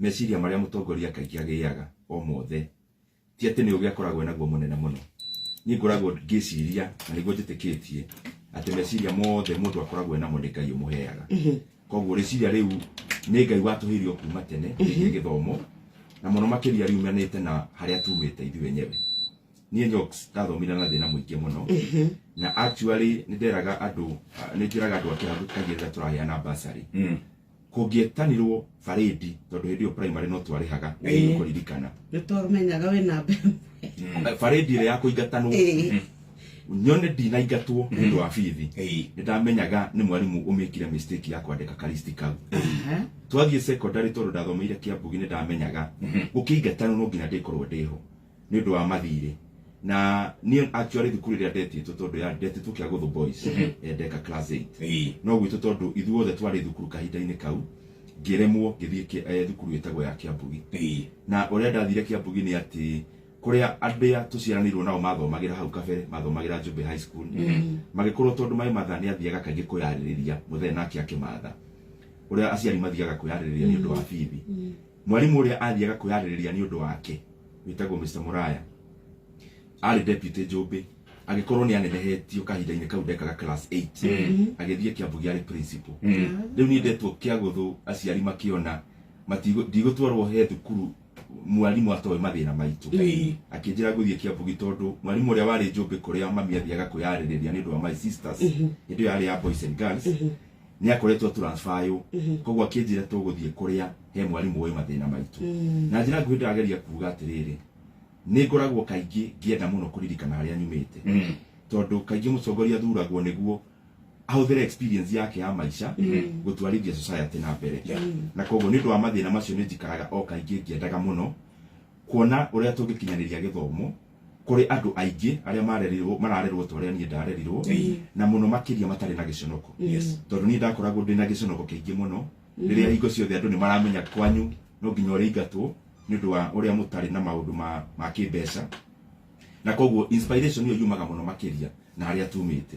Meciria marĩa mũtongoria kaingĩ agĩaga o mothe ti atĩ nĩ ũgĩ akoragwo naguo mũnene mũno. Niĩ ngoragwo ngĩciria na nĩguo njĩtĩkĩtie atĩ meciria mothe mũndũ akoragwo namo nĩ Ngai ũmũheaga. Koguo rĩciria rĩu nĩ Ngai watũheire o kuma tene rĩgiĩ gĩthomo, na mũno makĩria riumanĩte na harĩa tumĩte ithuĩ enyewe. Niĩ Nyox ndathomire na thĩna mũingĩ mũno, na actually nĩ nderaga andũ, nĩ njĩraga andũ a kĩrabu kaingĩ rĩrĩa tũraheana bursary, kũngĩetanirwo barĩndi, tondũ hĩndĩ ĩyo primary no twarĩhaga, kũririkana. Nĩ twamenyaga wĩna mbembe. Barĩndi ĩrĩa ya kũingatanwo, nyone ndinaingatwo nĩ ũndũ wa bithi, nĩ ndamenyaga nĩ mwarimũ ũmĩkire mistake ya kwandĩka karisti kau. Twathiĩ secondary, tondũ ndathomeire Kĩambugi, nĩ ndamenyaga gũkĩingatanwo no nginya ndĩkorwo ndĩho nĩ ũndũ wa mathirĩ. Na niĩ actually thukuru ĩrĩa ndetĩtwo, tondũ ya ndetĩtwo Kĩagũthũ Boys, ndeka class 8, no gwitũ tondũ ithuothe twarĩ thukuru kahinda-inĩ kau, ngĩremwo ngĩthiĩ thukuru ĩtagwo ya Kĩambugi. Na ũrĩa ndathire Kĩambugi nĩ atĩ kũrĩa arĩa tũciaranĩirwo nao mathomagĩra hau kabere, mathomagĩra Njũmbĩ High School, magĩkorwo tondũ my mother nĩ athiaga kaingĩ kwĩyarĩrĩria mũthenya nake akĩmatha ũrĩa aciari mathiaga kwĩyarĩrĩria nĩ ũndũ wa bithi, mwarimũ ũrĩa athiaga kwĩyarĩrĩria nĩ ũndũ wake wĩtagwo Mr. Muraya, arĩ deputy Njũmbĩ, agĩkorwo nĩ anenehetio kahinda-inĩ kau ndekaga class 8, agĩthiĩ Kĩambugi arĩ principal. Rĩu niĩ ndetwo Kĩagũthũ, aciari makĩona ndigũtwarwo he thukuru mwarimũ atoĩ mathĩna maitũ, akĩnjĩra ngũthiĩ Kĩambugi tondũ mwarimũ ũrĩa warĩ Njũmbĩ kũrĩa mami athiaga kwĩyarĩrĩria nĩ ũndũ wa my sisters, hĩndĩ ĩyo yarĩ ya boys and girls, nĩ akoretwo transfer, koguo akĩnjĩra tũgũthiĩ kũrĩa he mwarimũ ũĩ mathĩna maitũ. Na njĩra nguhĩ ndĩrageria kuga atĩrĩrĩ, nĩ ngoragwo kaingĩ ngĩenda mũno kũririkana harĩa nyumĩte, tondũ kaingĩ mũtongoria athuragwo nĩguo ahũthĩre experience yake ya maica gũtwarithia society na mbere. Na koguo nĩ ũndũ wa mathĩna macio nĩ njikaraga o kaingĩ ngĩendaga mũno kuona ũrĩa tũngĩkinyanĩria gĩthomo kũrĩ andũ aingĩ arĩa marerirwo, mararerwo ta ũrĩa niĩ ndarerirwo, na mũno makĩria matarĩ na gĩconoko, tondũ niĩ ndakoragwo ndĩ na gĩconoko kĩingĩ mũno rĩrĩa hingo ciothe andũ nĩ maramenya kwanyu no nginya ũrĩingatwo nĩ ũndũ wa ũrĩa mũtarĩ na maũndũ ma kĩmbeca. Na koguo inspiration ĩyo yumaga mũno makĩria na harĩa tumĩte.